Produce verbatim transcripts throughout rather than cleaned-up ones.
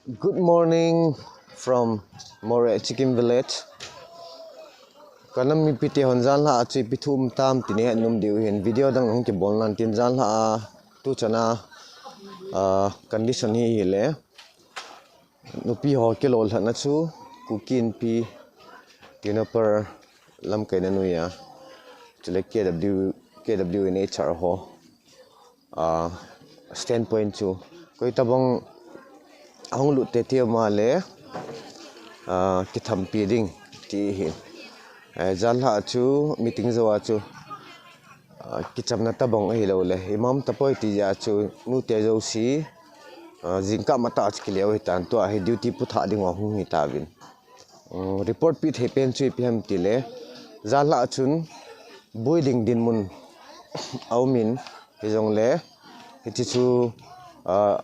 Good morning from Moreh Chicken Village. Kanam mipite hon janhi a chu ipi thu um tam ti nei nom diu hin video dang hung kibol nan tin janhi a tu chana, ah, condition hi hile. Nupi ho kilolhatna chu Kuki Inpi Tinopar lamkaina noiya chule K W, K W N H R ho, ah, standpoint chu koi tabang ahung lut tete ma le, ah, kithampi ding ti hi. Eh, janhi a chu meeting jou a chu, ah, kichamna tabang ahilou le imam tapoi ti a chu nute jouse, ah, jingkah matah a chu kileo hitan tua hi duty pu thah ding ho hung hitauvin. Um, report pi thei pen chu ipi ham tile, janhi a chun bui ding dinmun aumin, hijongle hiche chu, ah,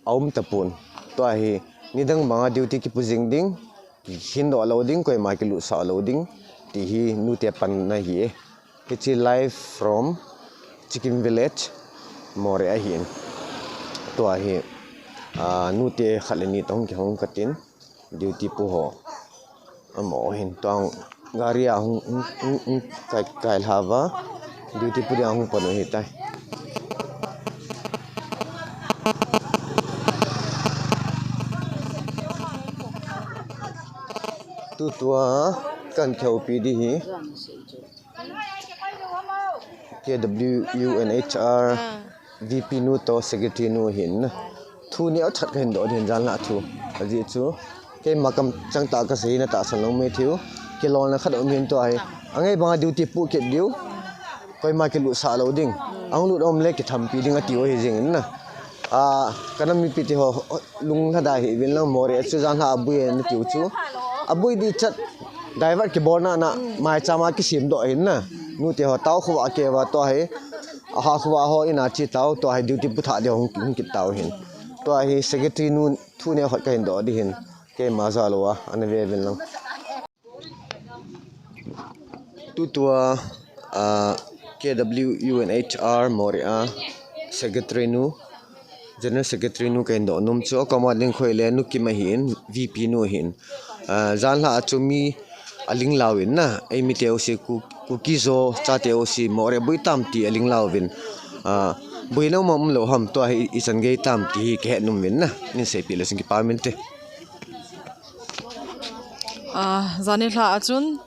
aum tapon. Tua hi nidang banga duty kipu jing ding, kihindoh lou ding, koima kilutsah lou ding ti hi nute panna hi e. Hiche live from Chicken Village, Moreh ahin. Tua hi, ah, nute khat le ni toh kihong katin. Duty pu ho. Amaho hin tuang gari a hung, hung, hung, hung kai, kai lhava. Duty pu dia hung pan u hitai. Tutua kan kihoupi di hi. K W U N H R, ah, V P nu toh secretary nu hin. Thu neocha kahin doh ding hin janhi a thu. Ajeh chu keima kam chang tah kasei na tahsan lou mai thiu. Kilolna khat um hin tua hi. Angai banga duty pu kit diu. Koima kilutsah lou ding. Ahung lut um le kithampi ding ati u hi jing in na. Ah, kanam mipite ho, ho, lunglhada hih uvin lang Moreh chu janhi a abui e nati u chu. Abui di chat divert kibolna na maicham a kisemdoh hin na. Nute ho tao khovah keuva tua hi. Aha khovah ho in a che tau tua hi duty pu thah di hung, hung kit tau hin. Tua hi secretary nu thu neocha kahin doh di hin. Keima jal uva, ana ve uvin lang. Tutua, ah, K W U N H R Moreh a secretary nu, general secretary nu kahin doh nom chu, akoma ding khu hile Nu Kim ahin, V P nu ahin. Ah, janhi a chu mi aling lauvin na, eimite jouse Ku-, Kuki Zo chate jouse Moreh bui tam ti aling lauvin. Ah, bui nom um lou ham tua hi ichan gei tam ti hi kahet nom uvin na, nei seipeh le chun kipah inte. Ah, janhi lha a chun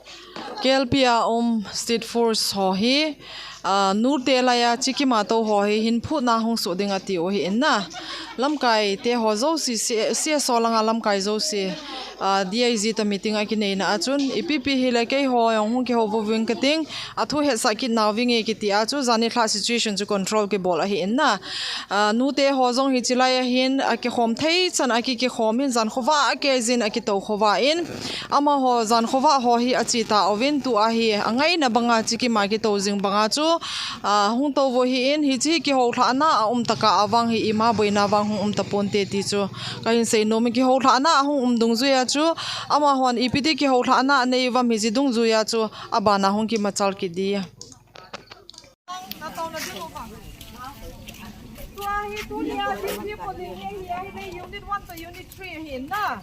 K L P a um State Force ho hi, ah, nute laiya Chicken ma tou ho hi hin phutna hung soh ding ati u hi in na. Lamkai te ho jouse, C-, C S O langa lamkai jouse, ah, D I G toh meeting akineina a chun, ipi pi hile keiho jong hung kihou uving kating, athu hetsah kit nau vinge kiti a chu, janhi lha situation chu control kibol ahi in na. Ah, nute ho jong hiche laiya hin, akikhom thei chan aki, kikhom in jan khovah a keijin akitou khovah in. Amaho jan khovah ho hi ache tauvin tua hi, angaina banga Chicken ma kitou jing banga chu, ah, hung tou u hi in, hiche hi kihoulhahna aum tah a vang hi ima boina vang hung um taponte ti chu. Kahin seinom in kihoulhahna ahung um dungjuiya chu, amahon ipi ti kihoulhahna anei uvam hiche dungjuiya chu, abana hung kimachal kit di. Nataona ding uva. Tua hi tunia duty pu ding hi, hi, hi, unit one toh unit three ahi na.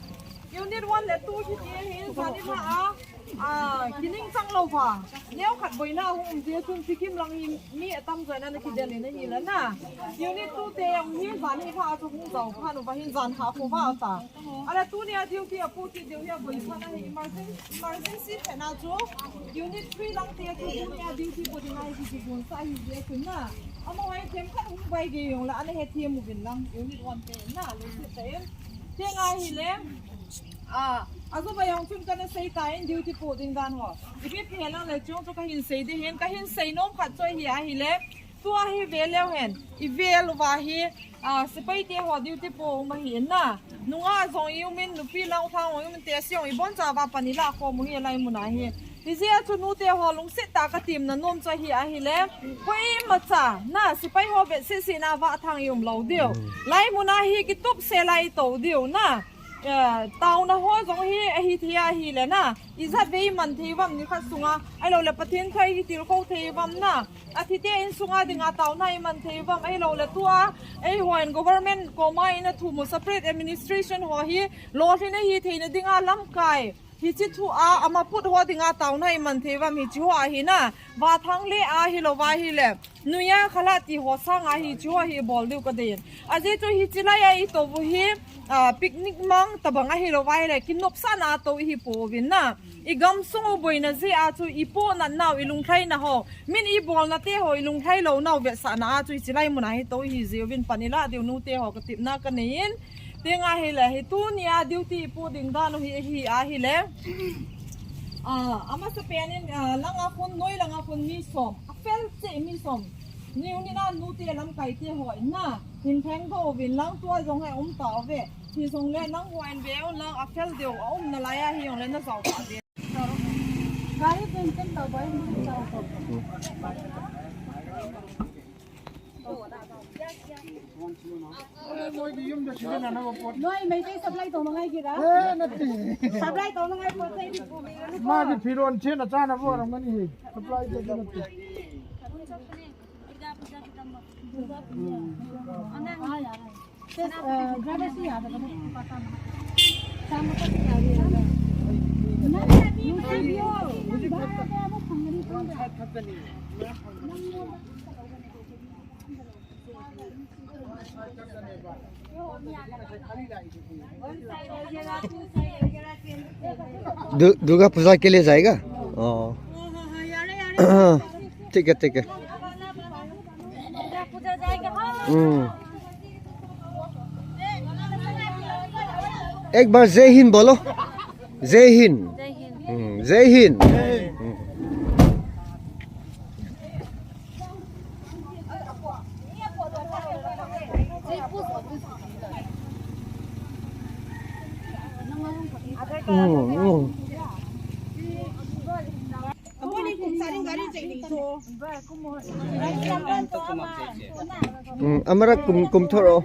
Unit one le two hi ti hi, janhi lha a, ah, kining chang lou va. Neokhat boina hung um jeh chun Chicken lang hi mi atamjo in ana kidel in ahi la na. Unit two te jong hi janhi lha a chu hung jao phat uva hin jan kha khovah ta. Ahile tunia duty apu kit diu hi aboicha ahi, emergency, emergency phat na chu unit three lang te chu tunia duty pu ding ahi ti gon sa ahi jeh chun na. Amaho hi themkhat hung vai gei jong le ana hethem uvin lang unit one te na, lungset tah in. Tenga hile, ah, ajo vai jong chun kana sei tan duty pu ding dan ho. Ipi phe lang le chung chu kahin sei di hin, kahin seinom khat chu hi ahile. Tua hi ve leu hen, i vel uva hi, ah, sepai te ho duty pu um ahi in na. Nungah jong i um in, nupi lang u thang jong i um in, tesi jong i boncha uva pan i lah khom u hi lai mun a hi. Hijeh a chu nute ho lungset tah a ka temna nom chu ahi ahile. Koima cha, na sepai ho vetset sena vah thang i um lou diu. Lai mun a hi kitup sela i tou diu na. Eh, taona ho jong hi, ahi thei ahile na. Ijat vei iman thei uvam nikhat sunga. Ahilou le Pathen thu a itilkhou thei uvam na. Athi te insunga dinga taona iman thei uvam. Ahilou le tua, eihon government koma ina thumu separate administration ho hi, lolhin ahi theina dinga lamkai. Hiche thu a, ama put ho dinga taona iman thei uvam hiche ho ahi na. Vathang le ahilou va ahile. Nuia khala ti ho sanga hiche ho hi bol diu kadei in. Ajeh chu hiche lai a itou u hi, ah, picnic mang tabang ahilou va ahile. Kinopsahna a tou ihi pouvin na. Igam sung u boina jeh a chu ipohnat nau, ilunglhaina ho. Min ibolna te ho, ilunglhai lou nau vetsahna a chu hiche lai mun a hi tou ihi jeh uvin pan ilah diu nu te ho katepna kanei in. Tenga hile, hi tunia duty ipoh ding dan u hi, hi ahile. Ah, amasapen in, ah, langa khun, noi langa khun mi som. Afel cheh mi som. Niu nina nu te lamkai te ho in na. Hin thengdoh uvin lang tua jong hi um tauve. Hijongle nangho in ve un lang afel deu a um nalai a hijongle najao tauve. Gari pen pen tau bai mun tau. Noi, Meitei supply tona ngai kira. Eh, nati. Supply tona ngai pot sei di pu mi. Madi phiron thina chana vo ram mani hi. Supply te nati. दु-, दुर्गा पूजा के लिए जाएगा? ओ। ठीक है, ठीक है। हम्म। एक बार जय हिंद बोलो। जय हिंद। जय हिंद। हम्म, जय हिंद। हम्म। हम्म, हम्म। Hmm, amara kum, kum thoro.